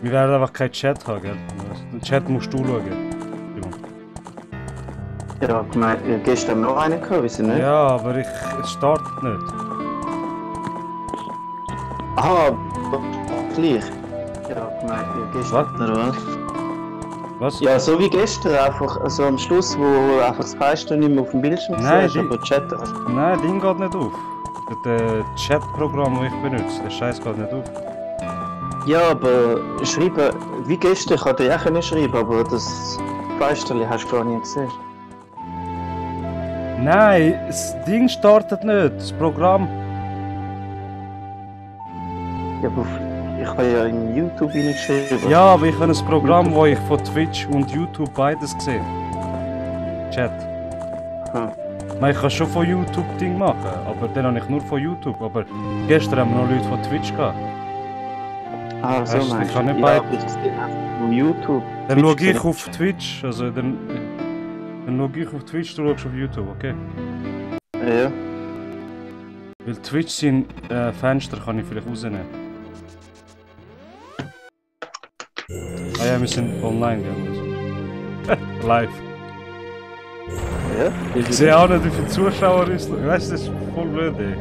Wir werden einfach keinen Chat haben, gell? Den Chat musst du schauen. Ja, gestern haben wir noch einen gehabt, weißt du nicht? Ja, aber es startet nicht. Aha, gleich. Ja, gestern, oder was? Was? Ja, so wie gestern, einfach also am Schluss, wo einfach das Fenster nicht mehr auf dem Bildschirm Nein, siehst, aber Chat. Nein, Ding geht nicht auf. Das Chat-Programm, das ich benutze, der Scheiß geht nicht auf. Ja, aber schreiben, wie gestern, ich hatte ja auch können schreiben, aber das Fenster hast du gar nicht gesehen. Nein, das Ding startet nicht, das Programm. Ja, aber ich habe ja in YouTube reingeschrieben. Ja, aber ich habe ein Programm, wo ich von Twitch und YouTube beides sehe. Chat. Ich kann schon von YouTube Ding machen, aber dann habe ich nur von YouTube. Aber gestern haben wir noch Leute von Twitch gehabt. Ah, so weißt, meinst ich kann nicht ja, beide. aber ich sehe einfach auf YouTube. Dann schaue ich auf Twitch, also dann schaue ich auf Twitch, du schaust auf YouTube, okay? Ja. Weil Twitch sein Fenster kann ich vielleicht rausnehmen. Ah ja, wir sind online, gell? Live. Ja? Ich sehe auch nicht, wie viele Zuschauer es ist. Weißt du, das ist voll blöd, ey.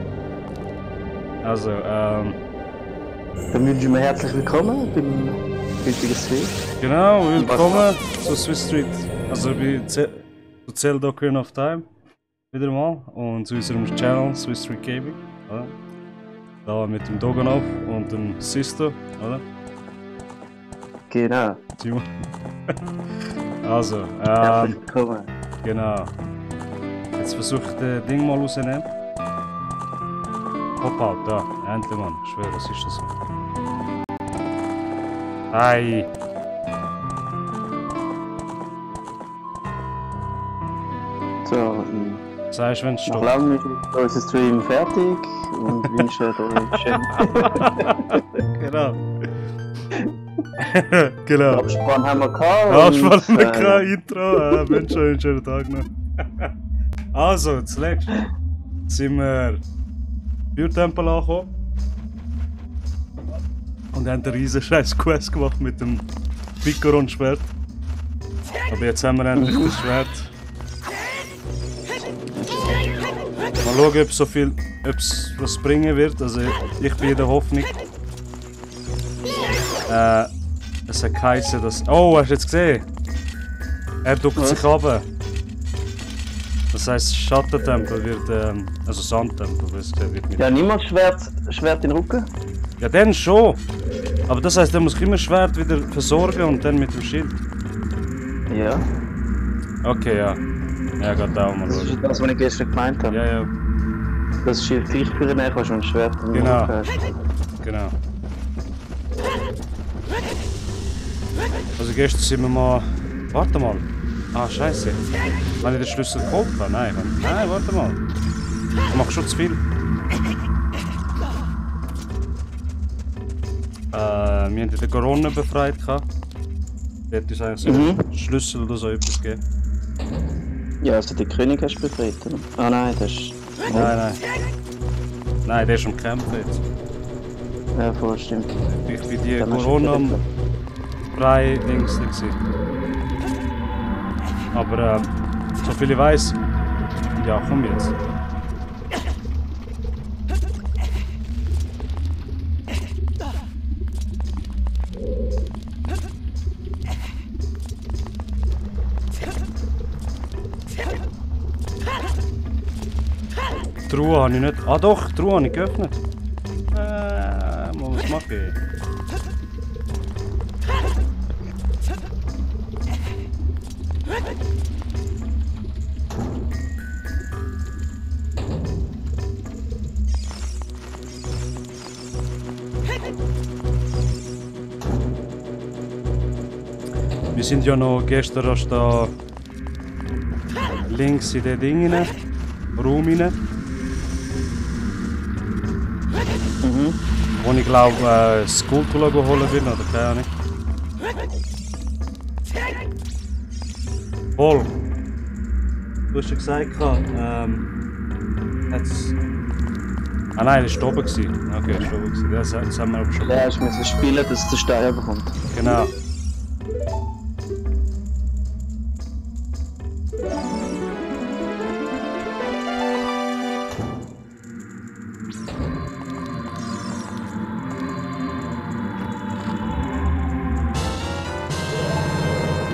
Also, Dann wünschen wir herzlich willkommen beim heutigen Stream. Genau, willkommen zu Swiss Street. Also bei Zelda Ocarina of Time. Wieder mal. Und zu unserem Channel Swiss Street Gaming. Oder? Da mit dem Doganov und dem Sisto, oder? Genau. Simon. Also, Herzlich willkommen. genau. Jetzt versuche ich das Ding mal rauszunehmen. Pop-out, da. Endlich, Mann. Ich schwöre, was ist das? Ei. So, Sagst du, wenn es nach stoppt? langem ist unser Stream fertig und wünschen euch schön. Genau. Genau. Abspann haben wir gehabt. Abspann und, kein Intro. Wünsche euch einen schönen Tag noch. Also, zuletzt sind wir Feuertempel angekommen. Und haben einen riesen scheiß Quest gemacht mit dem Picaron-Schwert. Aber jetzt haben wir endlich das Schwert. Mal schauen, ob es was bringen wird. Also ich bin in der Hoffnung. Es hat geheißen, dass... Oh, hast du jetzt gesehen? Er duckt sich runter. Das heisst, Schattentempel wird... also Sandtempel, wie es gesehen wird. Ja, niemand Schwert in den Rücken? Ja, dann schon. Aber das heisst, er muss immer Schwert wieder versorgen und dann mit dem Schild. Ja. Okay, ja. Ja, geht auch mal. Das ist das, was ich gestern gemeint habe. Ja, ja. Das Schild gleich für ihn kannst du ein Schwert in den Genau. Rücken hast. Genau. Also gestern sind wir mal... Warte mal. Ah, scheiße. Habe ich den Schlüssel geholt? Nein, nein, warte mal. Ich mache schon zu viel. Wir haben den Corona befreit. Der hat uns eigentlich so einen Schlüssel oder so etwas gegeben. Ja, also den König hast du befreit, oder? Ah nein, das ist... Nein. Nein, der ist am Kämpfen jetzt. Ja, voll, stimmt. Ich bin die Dann hast du Corona-frei links gewesen. Aber so viel ich weiß, ja, komm jetzt. Die Truhe habe ich nicht. Ah doch, die Truhe habe ich geöffnet. Was mache ich? Wir sind ja noch gestern erst da links in den Ding rein, Raum rein. Wo ich glaube Skulltula holen will, oder keine Ahnung. Voll. Du hast ja gesagt, Ah nein, das war oben. Okay, das war oben. Das haben wir aber schon. Ja, ich muss spielen, dass der Stein bekommt. Genau.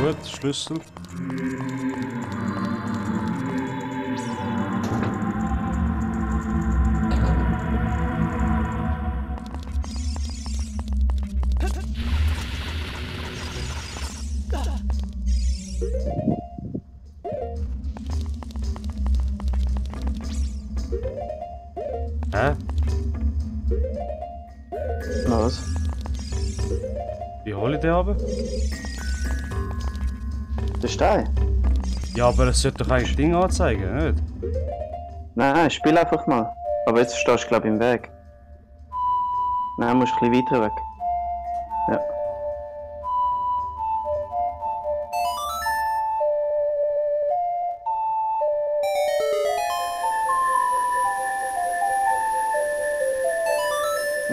Gut, Schlüssel. Hä? Was? Wie hole ich den aber? Der Stein? Ja, aber es sollte doch eigentlich Ding anzeigen, nicht? Nein, spiel einfach mal. Aber jetzt stehst du glaube ich im Weg. Nein, musst ein bisschen weiter weg. Ja.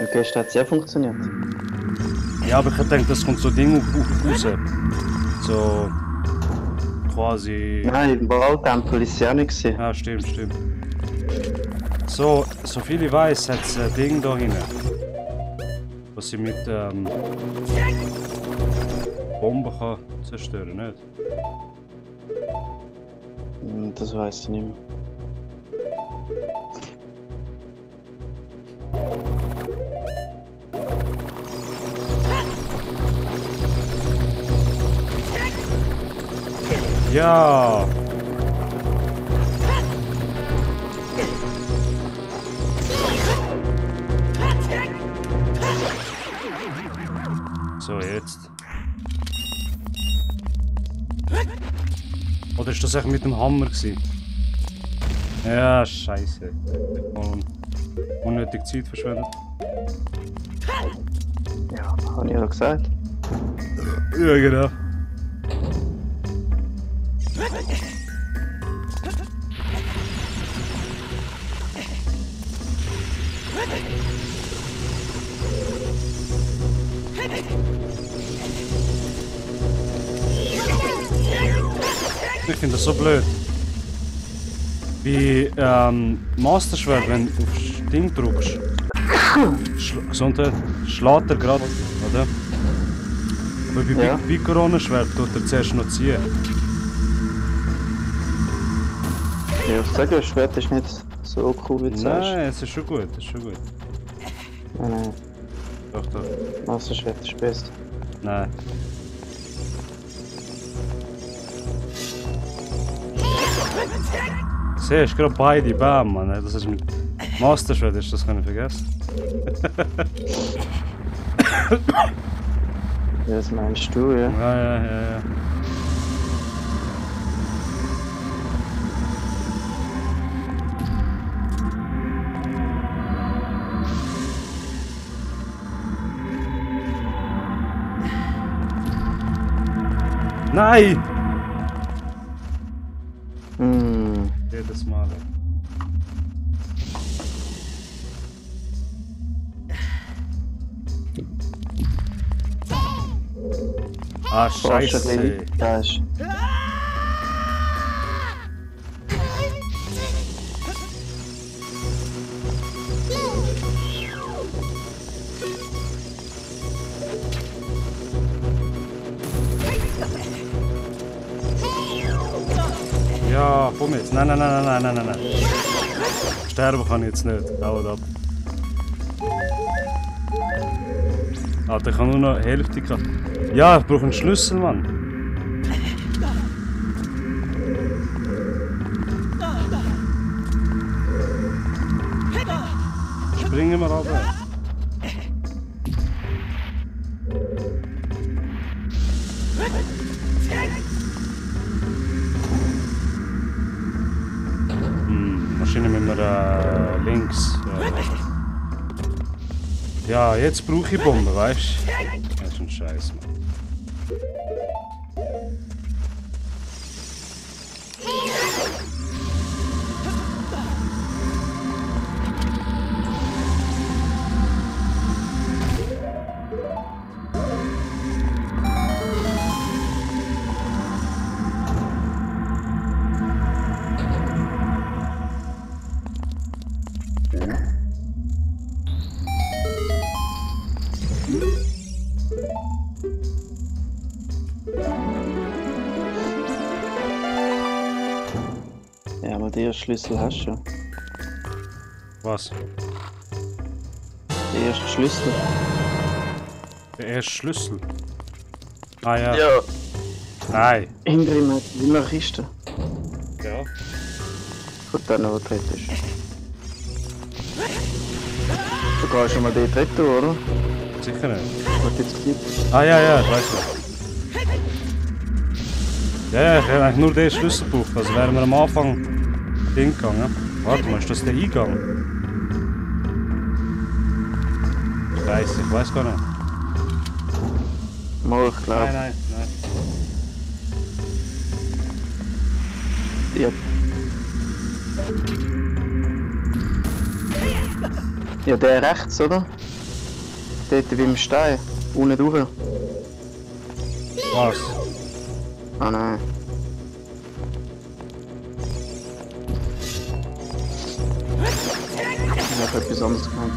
Okay, das hat sehr funktioniert. Ja, aber ich denke, das kommt so Ding raus. So. Quasi. Nein, im Waldtempel ist es ja nicht gewesen. Ja, stimmt, stimmt. So viel ich weiß, hat es ein Ding da hinten. Was sie mit Bomben kann zerstören, nicht? Das weiß ich nicht mehr. Ja! So, jetzt. Oder ist das echt mit dem Hammer gewesen? Ja, scheiße. Unnötig Zeit verschwendet. Ja, habe ich ja gesagt. Ja, genau. Ich finde das so blöd. Bei Master Schwert, wenn du auf Ding drückst, schlägt er gerade, oder? Aber bei Ja. Corona Schwert tut er zuerst noch ziehen. Ja, ich sage, das Schwert ist nicht so cool wie du sagst. Nein, es ist schon gut, es ist schon gut. Nein, Doch, doch. das Schwert ist best. Nein. Siehst du, gerade beide, bam, Mann. Das ist mit Master Schwert, hast du das können vergessen? Ja, das meinst du, ja? Ja. Nein! Jedes Mal. Ah, scheiße. Da ist. Ja, komm jetzt. Nein. Sterben kann ich jetzt nicht. Haut ab. Alter, ich kann nur noch Hälfte. Ja, ich brauche einen Schlüssel, Mann. Springen wir runter. Wahrscheinlich müssen wir links. Ja, jetzt brauche ich Bomben, weißt du? Das ist ein Scheiß, Mann. Ja, aber den ersten Schlüssel hast du ja. Was? Den ersten Schlüssel. Der erste Schlüssel? Ah ja. Ja. Nein. Hinter ihm hat immer eine Kiste. Ja. Von denen, wo dort ist. Du gehst schon mal dort rein, oder? Sicher nicht. Was jetzt gibt. Ah ja, ja, ich weiß nicht. Ja, ich hätte eigentlich nur den Schlüssel gebraucht, also wären wir am Anfang hingegangen. Warte mal, ist das der Eingang? Ich weiß gar nicht. Mal, ich glaube. Nein. Ja. Ja, der rechts, oder? Dort wie im Stein. Unten durch. Was? Ah nein. Ich habe etwas anderes gemeint.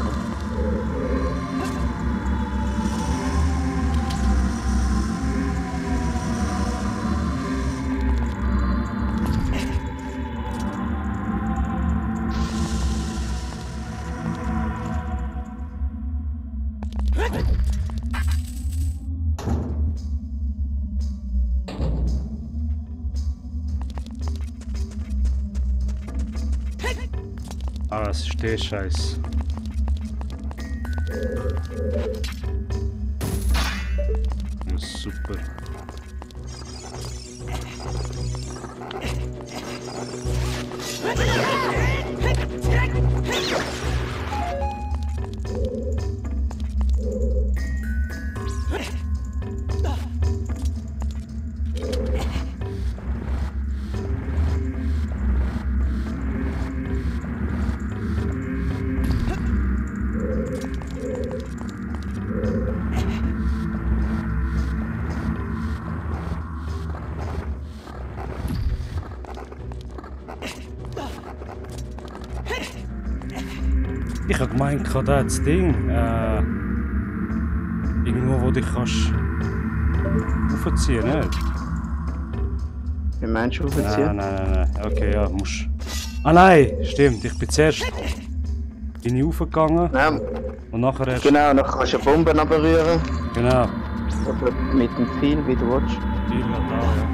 Ah, das ist der Scheiß. Ja, super. Ich habe gemeint, da das Ding, irgendwo, wo dich kannst aufziehen, nicht? Wie meinst du aufziehen? Nein. Okay, ja, musst. Ah nein, stimmt. Ich bin zuerst raufgegangen Nein, und nachher erst. genau, dann kannst du Bomben berühren. Genau. Oder mit dem Pfeil, wie du willst. Viel da, ja.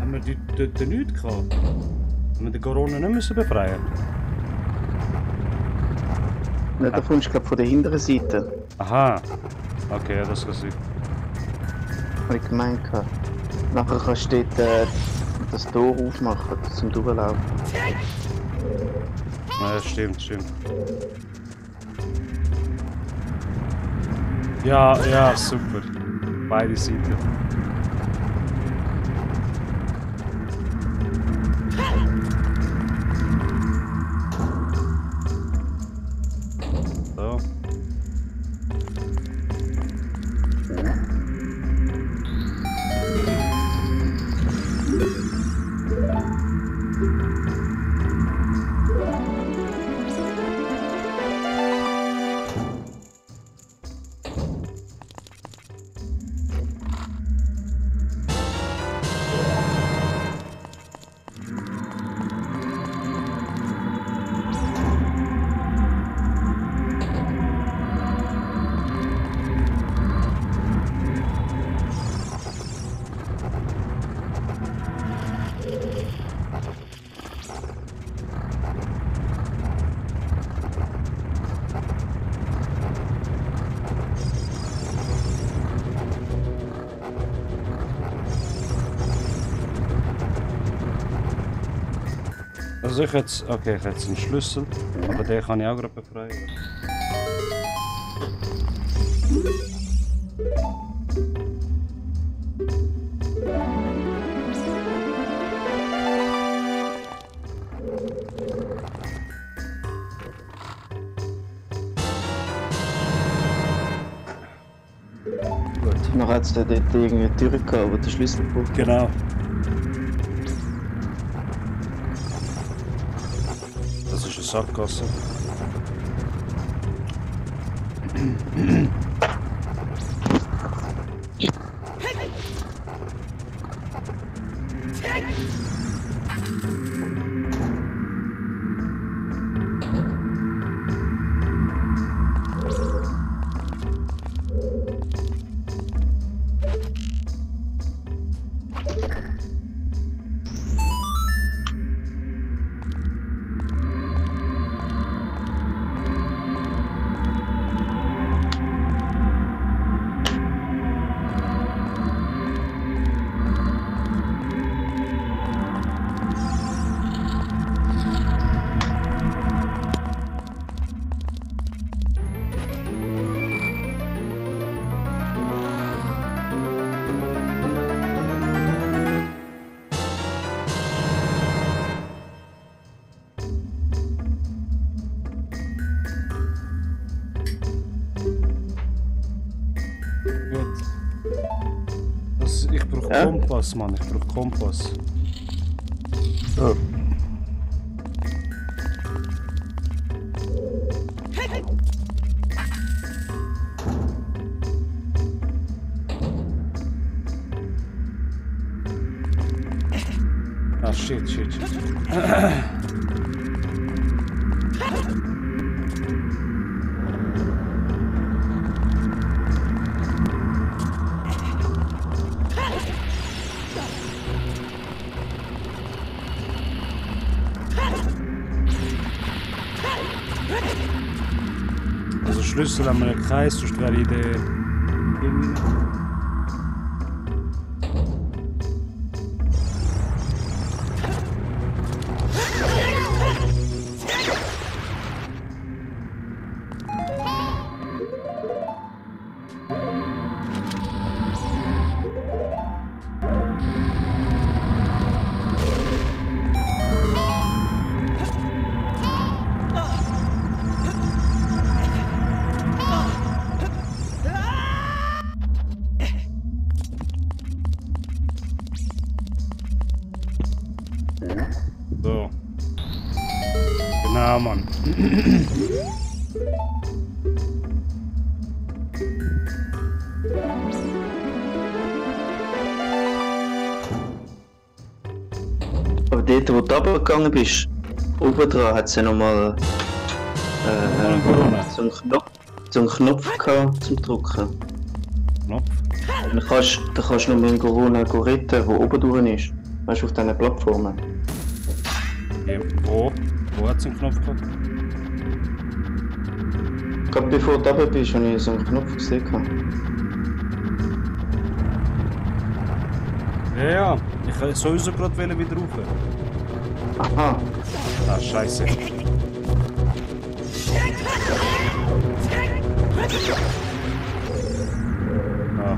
Haben wir dort nichts gehabt? Haben wir den Corona nicht müssen befreien? Ja, da kommst du glaube von der hinteren Seite. Aha. Okay, ja, das kann sein. Habe ich gemeint. Nachher kannst du dort das Tor aufmachen, zum Durchlaufen. Ja, stimmt. Ja, super. Beide Seiten. So. Also ich jetzt, okay, ich hätte einen Schlüssel, aber den kann ich auch gerade befreien. nachher hat es dort irgendwie eine Tür gehabt, wo der Schlüssel braucht. Genau. Das ist eine Sackgasse. Ich brauche Kompass, Mann. Ich brauche Kompass. Oh. Ah, shit. Also Schlüssel haben wir keinen, sonst wäre ich der Ding. So. Genau, Mann. Aber dort, wo du runtergegangen bist, oben dran hat es ja nochmal so einen Knopf gehabt zum Drücken. Knopf? Dann kannst du noch mit dem Corona retten, der oben durch ist. Weißt du, auf diesen Plattformen. Ja, wo? Wo hat es einen Knopf gehabt? Gerade bevor du runter bist, habe ich so einen Knopf gesehen. Ja. Ich wollte sowieso gerade wieder rauf. Aha. Ah, scheiße. Ah.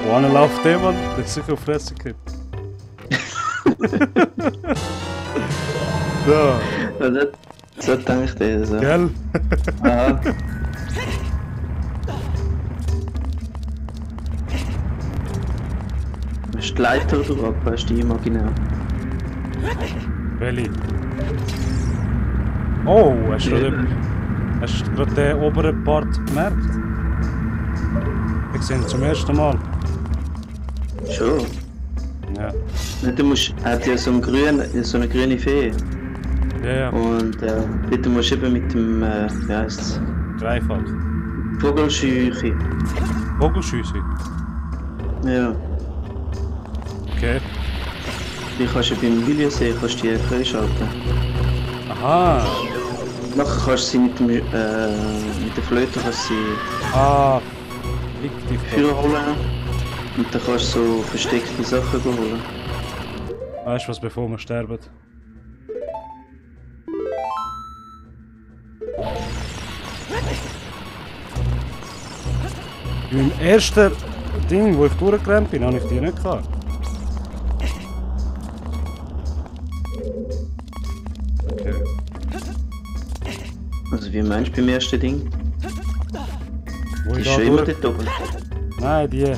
Wo einer läuft der Mann, der ist sicher auf Fresse gekriegt. So. So denke ich dir. So. Gell? Aha. Hast du die Leiter drauf? Weißt du die imaginär? Welche? Oh, hast du gerade den oberen Part gemerkt? Ich sehe ihn zum ersten Mal. Schon. Ja. Du musst, er hat ja so eine grüne Fee. Ja, ja. Und dort musst du eben mit dem, wie heisst's? Dreifach. Vogelscheuche. Vogelschüsse. Ja. Okay. Die kannst du beim Williensee kannst die freischalten. Aha. Nachher kannst du sie mit der Flöte kannst du sie Ah. Fiktiv. Führer holen. Und dann kannst du so versteckte Sachen holen. Weißt du was, bevor wir sterben? Beim ersten Ding, wo ich durchgerannt bin, habe ich die nicht gehabt. Okay. Also wie meinst du beim ersten Ding? Wo Die ich ist da schon immer durch... dort oben. Nein, die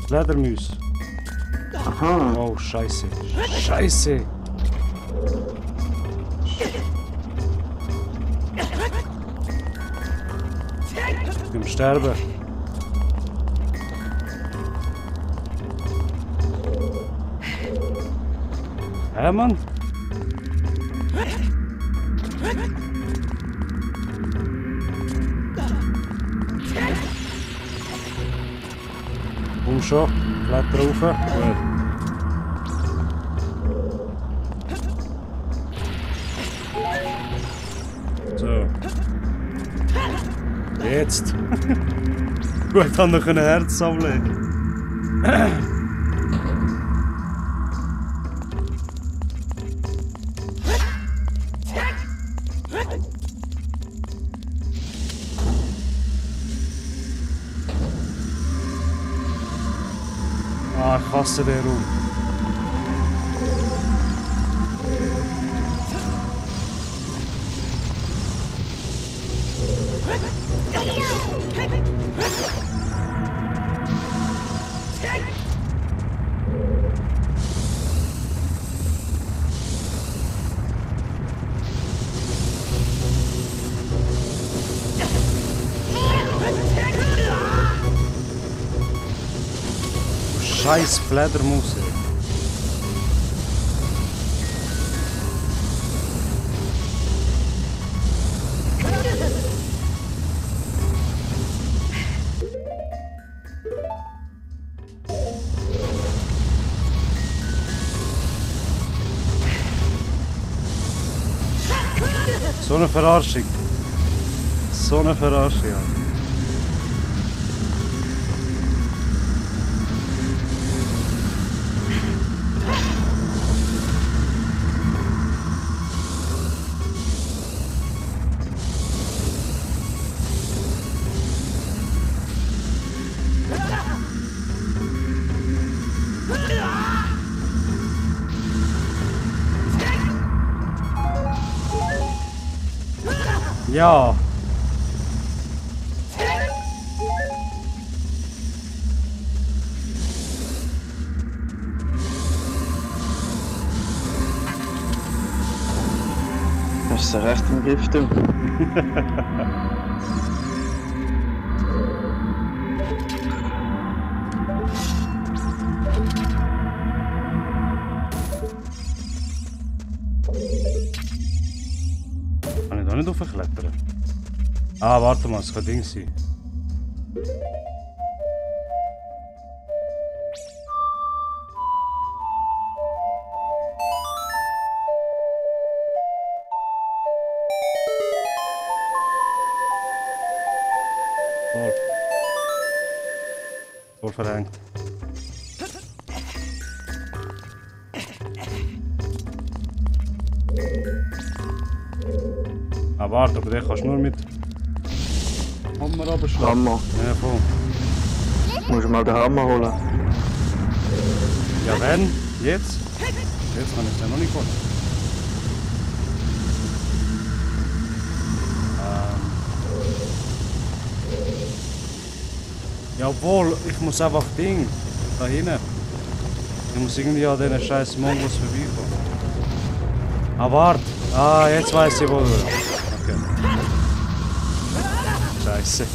Fledermäuse. Aha. Oh, Scheiße. Scheiße. Ich bin am Sterben. Hä, Mann? Komm schon, kletter rauf. Gut. So. Jetzt. Gut, dann noch ein Herz ablegen. Ah, ich hasse den Raum. Scheiß Fledermaus. So eine Verarschung. So eine Verarschung. Ja. Ja. Hast du sie recht im Griff, du? Kann ich da nicht hochklettern? Ah, warte mal, es kann Ding sein. Voll. Voll verhängt. Ah, warte, aber den kannst du nur mit Hammer runterschlagen. Hammer. Ja, voll. Musst du mal den Hammer holen. Ja, wenn? Jetzt? Jetzt kann ich es ja noch nicht holen. Jawohl, ich muss einfach Ding da hinten. Ich muss irgendwie an diesen scheiß Mongos vorbeikommen. Ah, warte. Ah, jetzt weiß ich wo. Okay. Scheiße.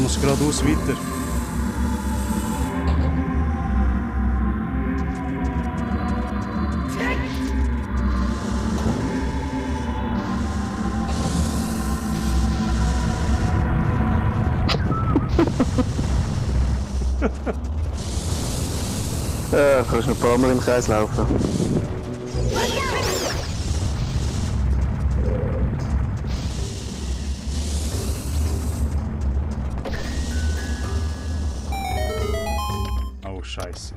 muss geradeaus weiter. Ja, kannst noch ein paar Mal im Kreis laufen. Oh, Scheiße.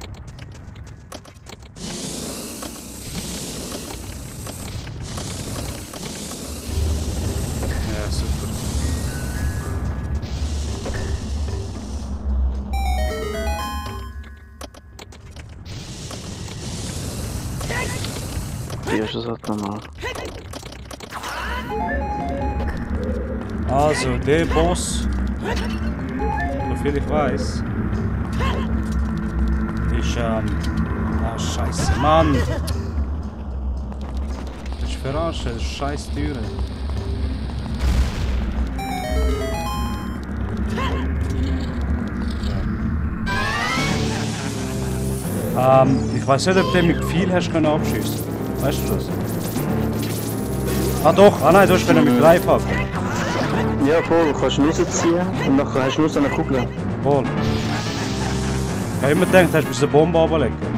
Ja, super. Wie ist das halt normal? Also, der Boss, soviel ich weiß, ist, ah, Scheiße, Mann! Das ist verarscht, das ist scheiß Türe. Ich weiß nicht, ob du mit viel hast können abschießen. Weißt du das? Ah doch, ah nein, du hast mit Greifhaken. Ja, voll, du kannst rausziehen und nachher hast du nur so eine Kugel. Voll. Ich habe immer gedacht, hast du eine Bombe runterlegen.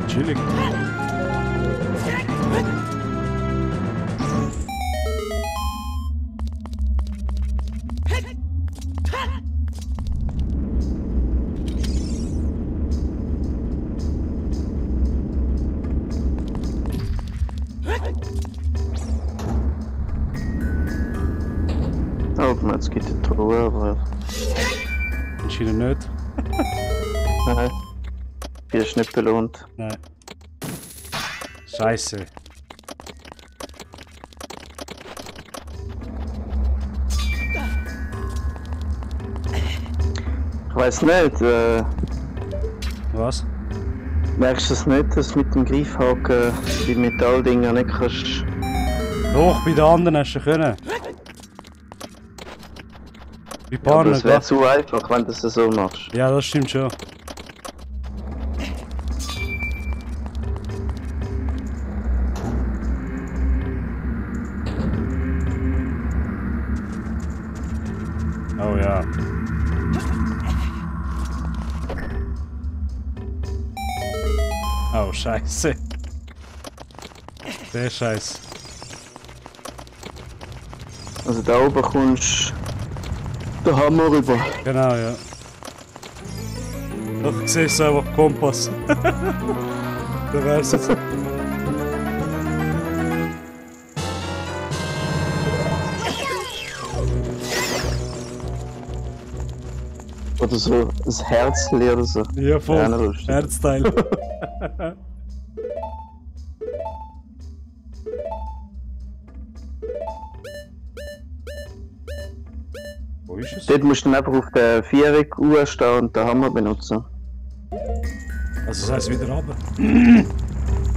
Chillig. Oh, jetzt geht die Truhe, aber... Anscheinend nicht. Nein. Die ist nicht belohnt. Nein. Scheiße. Ich weiß nicht, Was? merkst du es nicht, dass du mit dem Greifhaken die Metalldinger nicht kannst... Doch, bei den anderen hast du können. Bei Ja, aber Paaren, es wäre zu einfach, wenn du es so machst. ja, das stimmt schon. Oh ja. Oh, Scheiße. Der Scheiß. Also da oben kommst du den Hammer rüber. Genau, ja. Doch, ich sehe es einfach Kompass. Da wär's jetzt. Oder so ein Herzchen oder so. Ja, voll. Ja, lustig. Herzteil. Wo ist es? Dort musst du dann einfach auf der Viereck stehen und den Hammer benutzen. Also, das heisst wieder runter.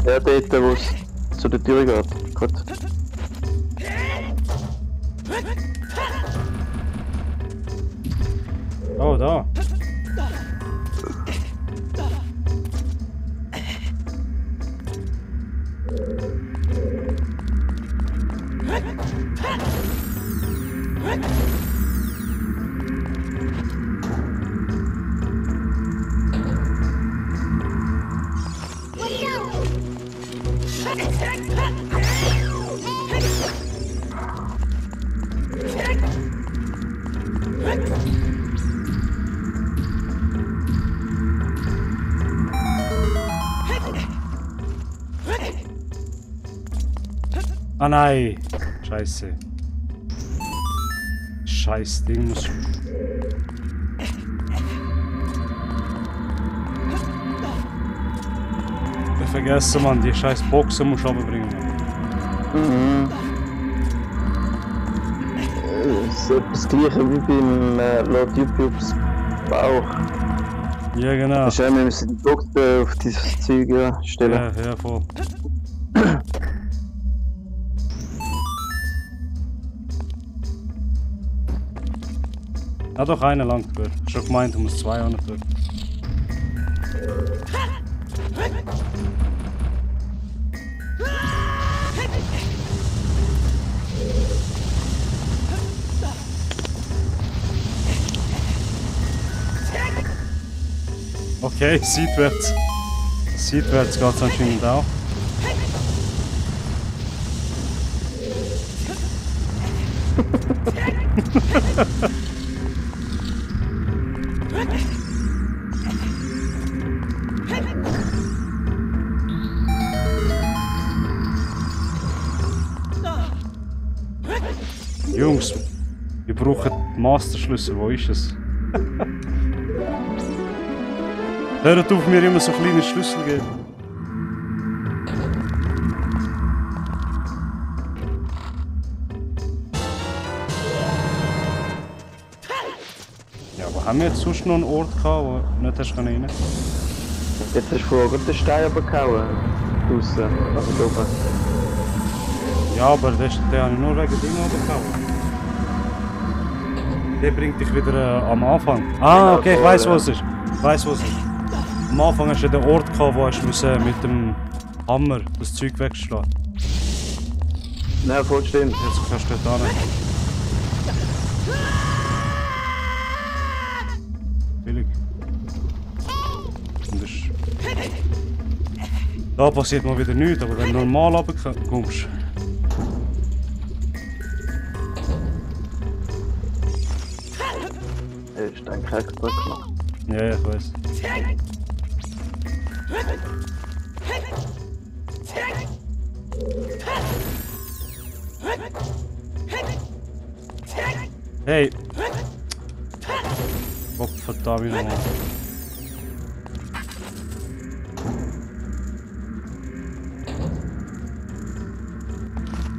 Ja, dort, wo es zu der Tür geht. Gut. Oh, da. Ah nein! Scheiße. Scheiß Ding muss. vergessen, Mann, die scheiß Boxen musst du runterbringen. Mhm. Das ist etwas Gleiches wie beim laut YouTubes Bauch. Ja, genau. Wir müssen die Boxen auf dieses Zeug stellen. Ja, voll. Doch, einer langt gut. Ich hab schon gemeint, du musst 2 auch noch tun. Okay, seitwärts. Seitwärts geht es anscheinend auch. Jungs, wir brauchen Masterschlüssel. Wo ist es? Hört auf, mir immer so kleine Schlüssel geben. Ja, aber haben wir jetzt sonst noch einen Ort gehabt, wo du nicht hast rein? Jetzt hast du vorher den Stein abgehauen. Draussen, also oben. Ja, aber den habe ich nur wegen Dingen abgehauen. Der bringt dich wieder am Anfang. Ah, okay, ich weiss, was es ist. Am Anfang hast du den Ort gehabt, wo du mit dem Hammer das Zeug wegschlagen. Nein, voll stimmt. Jetzt kannst du dort hin. Billig. Und das ist... Da passiert mal wieder nichts, aber wenn du normal runterkommst... Ich habe einen Crack gemacht. Ja, ich weiß. Hey! Gott verdammt nochmal.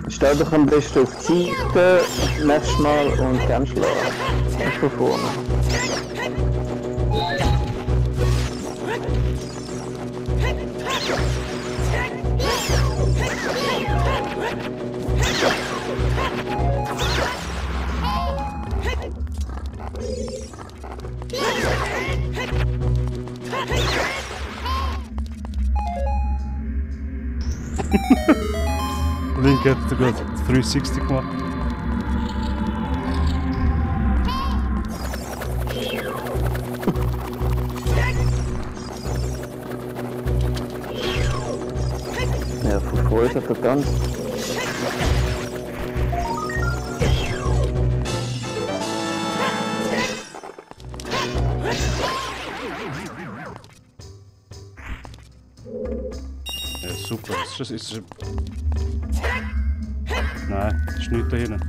Stell dich am besten auf die Seite, nächstes Mal und dann schlagen. Und von vorne. Link hat gerade 360 gemacht. Ja, von vorne hat er getanzt. Ja, super. Ist das... Nein, das ist nichts da hinten.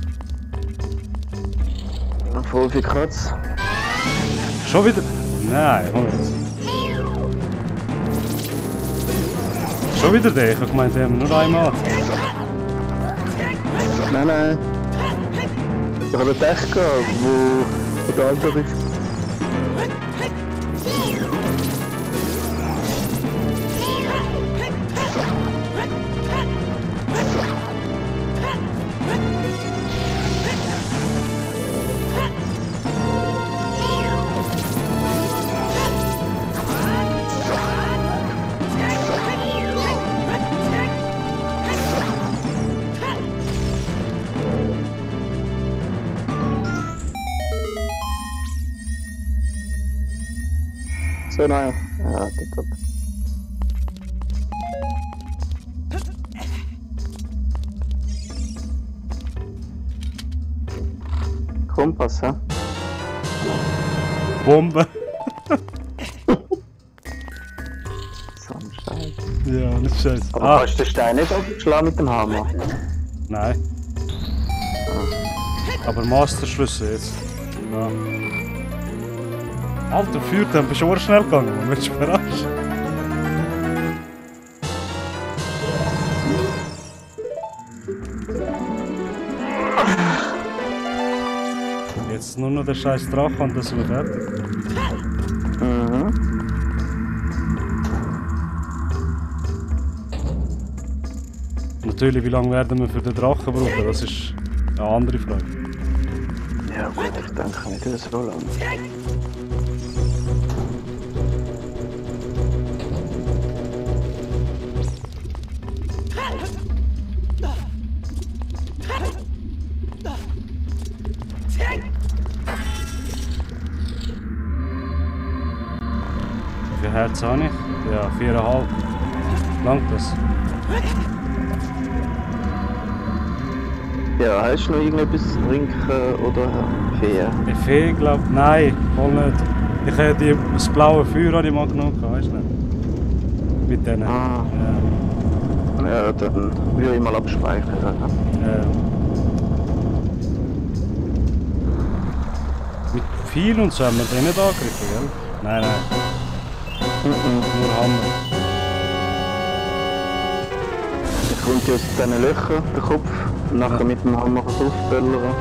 Voll viel Kratz. Schon wieder? Nein, komm jetzt. Schon wieder der? Ich hab gemeint, den haben wir nur einmal. Nein. Ich habe einen Tech gehabt, wo der andere ist. So, nein. Ja, top. Kompass, hä? Bombe! So ein Scheiß. Ja, nicht scheiße. Aber kannst du den Stein nicht abschlagen mit dem Hammer? Nein. Aber Masterschlüssel jetzt. Ja. Alter, Feuertempo ist schon schnell gegangen, man wird überrascht. jetzt nur noch der scheiß Drache und das sind wir fertig. Mhm. Natürlich, wie lange werden wir für den Drachen brauchen, das ist eine andere Frage. Ja gut, ich denke nicht so lange. Wie viel Herz habe ich? Ja, 4,5. Langt das? Ja, hast du noch irgendetwas zu trinken oder Fee? Fee, glaub nein, voll nicht. Ich hätte das blaue Feuer habe ich mal genommen, weißt du nicht? Mit denen. Ah. Ja. Ja, dann würde ich mal abspeichern. Mit viel und so haben wir den nicht angegriffen, gell? Nein, nein. Nur Hammer. Jetzt kommt aus diesen Löchern der Kopf und nachher mit dem Hammer aufböllern.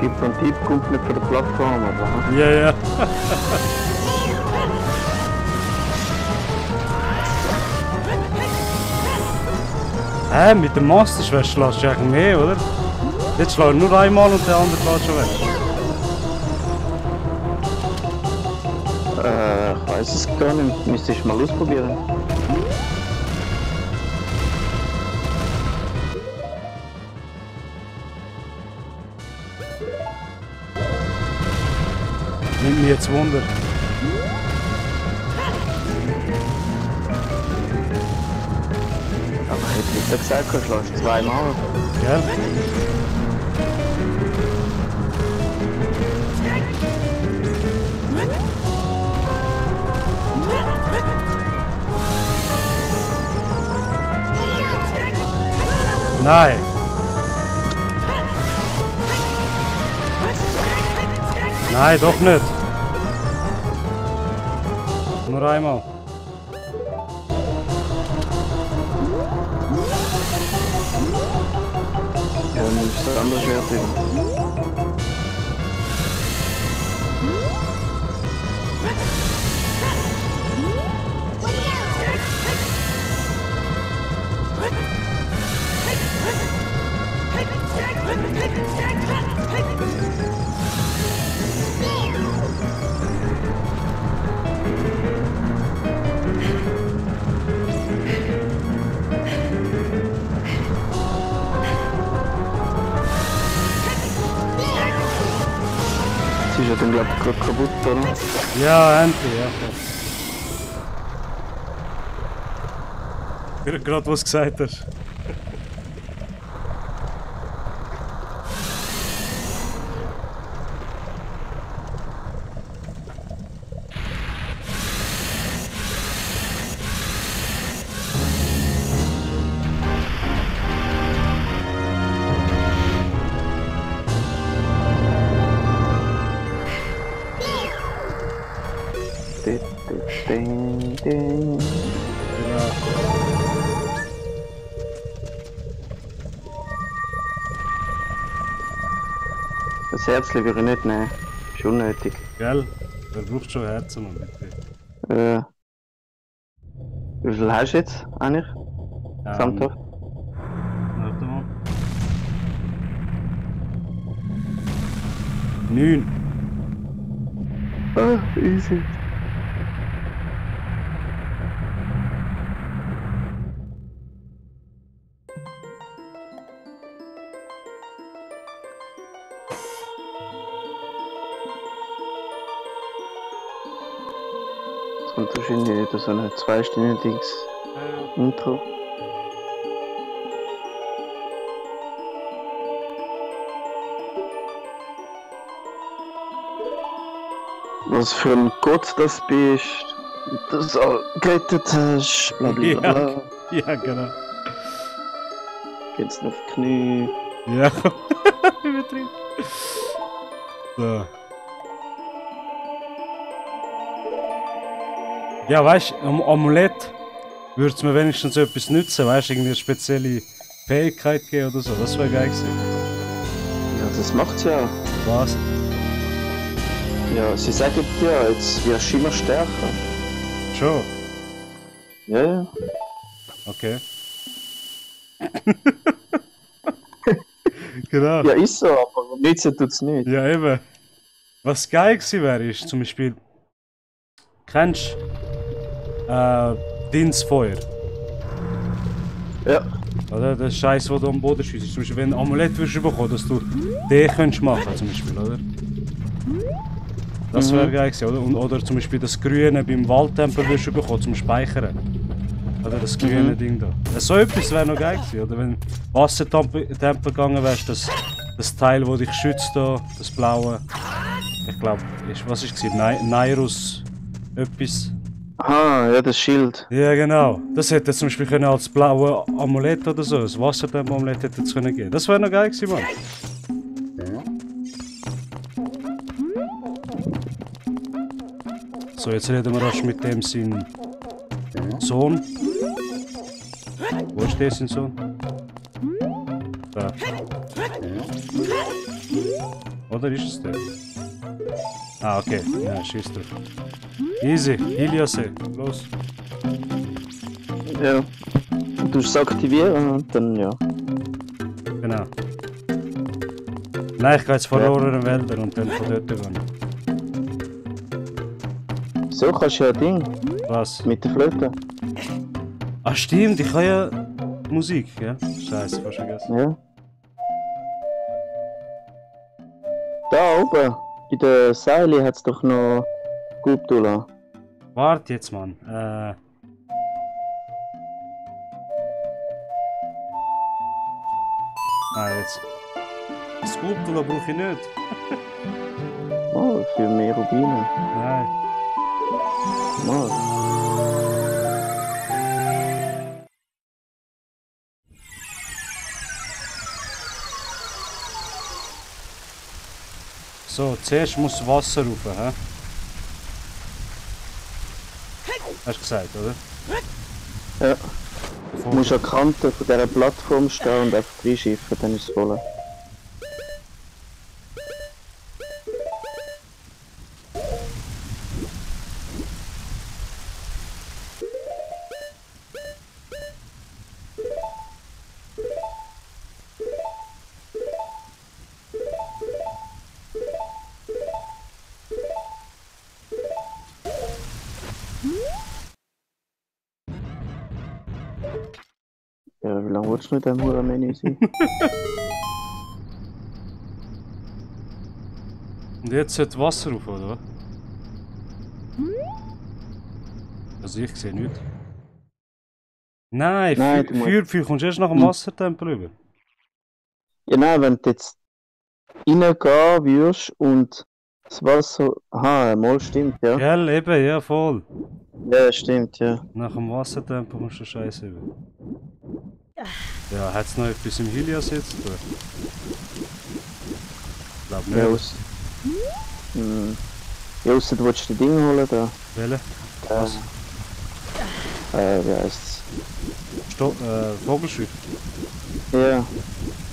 Gibt und Tipp kommt nicht von der Plattform, oder? Ja, ja. Mit dem Master Schwert schlägst du eigentlich mehr, oder? Jetzt schlägt nur einmal und der andere geht schon weg. Ich weiß es gar nicht. Müsste ich mal ausprobieren. Nimmt mich jetzt Wunder. Aber ich hätte nicht gesagt, du schlägst zweimal. Gell? Nein! Nein, doch nicht! Nur einmal. Ja, dann ist das andere Schwert wieder. Das ist ja dann, glaube ich, gerade kaputt, oder? Ja, endlich, ja. Gerade was du gesagt hast. Ding, ding. Ja. Das Herzchen würde ich nicht nehmen. Ist unnötig. Gell? Wer braucht schon Herzen, Mann, bitte. Wie viel hast du jetzt eigentlich? Gesamthaft? Warte mal. 9. kommt wahrscheinlich wieder so ein zweistündiges Intro. Was für ein Gott das bist, das auch gerettet hast, bla bla bla. Ja, genau. Geht's noch auf die Knie. Ja, übertrieben. So. Ja, weißt du, am Amulett würde es mir wenigstens etwas nützen, weißt du, irgendwie eine spezielle Fähigkeit geben oder so, das wäre geil gewesen. Ja, das macht's ja. Was? Ja, sie sagen ja, jetzt wirst du immer stärker. Schon? Ja, ja. Okay. Genau. Ja, ist so, aber nützen tut's nicht. Ja, eben. Was geil gewesen wäre, ist zum Beispiel. Kennst du Dienstfeuer? Ja. Oder? Das Scheiß, wo du am Boden schießt. Zum Beispiel, wenn du ein Amulett wirst bekommen, dass du den könntest machen, zum Beispiel, oder? Das wäre geil gewesen, oder? Oder zum Beispiel das Grüne beim Waldtempel wirst du bekommen, zum Speichern. Oder das grüne Ding da. So etwas wäre noch geil gewesen, oder? Wenn Wassertempel gegangen wärst, das Teil, das dich schützt da, das blaue. Ich glaube, was ist es? Nairus etwas. Aha, ja, das Schild. Ja, genau. Das hätte zum Beispiel können als blaue Amulett oder so, das Wassertempel-Amulett hätte es können geben. Das wäre noch geil gewesen, Mann. So, jetzt reden wir rasch mit dem seinen Sohn. Wo ist der sein Sohn? Da. Oder ist es der? Ah, okay. Ja, schieß drauf. Easy, Iliase, los. Ja. Du es aktivieren und dann ja. Genau. Nein, ich gehe jetzt verlorene Wälder und dann von dort gehen. So kannst du ja Ding Was? mit der Flöte. Ah, stimmt, ich kann ja Musik, ja? Scheiße, fast vergessen. Ja. Da oben, bei der Seile hat es doch noch Skulptur. Warte jetzt, Mann. Ah, jetzt. Skulptur brauche ich nicht. Oh, für mehr Rubine. Nein. Oh. So, zuerst muss Wasser rauf, hä? Hast du gesagt, oder? Ja. Du musst an der Kante von dieser Plattform stehen und einfach reinschiffen, dann ist es voll. Ja, wie lange willst du mit dem Hurenmenü sein? Und jetzt sollte Wasser rauf, oder? Also ich sehe nichts. Nein, Nein, du musst- Feuerpfeil kommst du erst nach dem Wassertempel rüber. Ja, nein, wenn du jetzt reingehen würdest und das Wasser... Aha, mal stimmt, ja. Gell, eben, ja voll. Ja, stimmt, ja. Nach dem Wassertempel musst du Scheiße rüber. Ja, hat es noch etwas im Helios jetzt zu tun? Ich glaube Ja, nicht. Ja, ausser du willst die Dinge holen da. Welche? Was? Wie heisst's? Vogelschiff. Ja.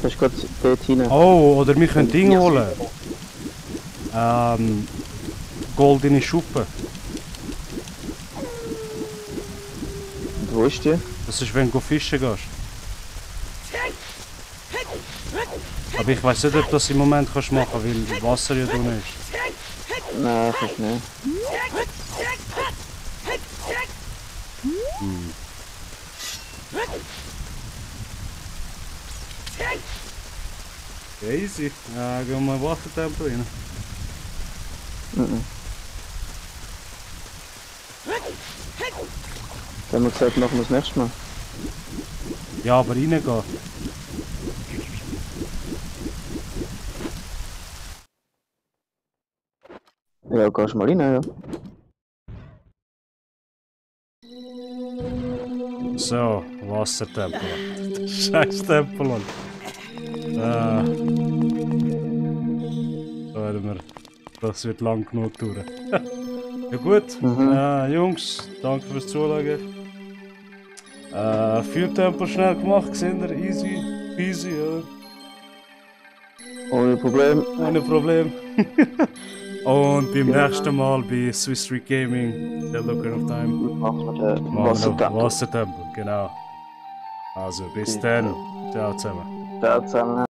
Das ist gerade dort hinein. Oh, oder wir können Dinge holen. Goldene Schuppen. Und wo ist die? Das ist, wenn du fischen gehst. Aber ich weiß nicht, ob du das im Moment kannst machen, weil Wasser ja drin ist. Nein, kannst nicht. Easy. Ja, gehen wir mal in den Wassertempel rein. Mhm. Haben wir gesagt, machen wir das nächste Mal. Ja, aber reingehen. Ja, gehst mal rein, ja. So, Wassertempel. Scheiß Tempel, Mann. So haben wir. Das wird lang genug dauern. Ja gut, Jungs, danke fürs Zuschauen. 4 Tempel schnell gemacht, gesehen ihr? Easy, peasy, ja. Ohne Problem. Ohne Problem. Und beim nächsten Mal bei Swiss Street Gaming, Zelda Ocarina of Time, Machen wir den machen wir Wassertempel. Wassertempel, genau. Also bis dann, ciao zusammen. Ciao zusammen.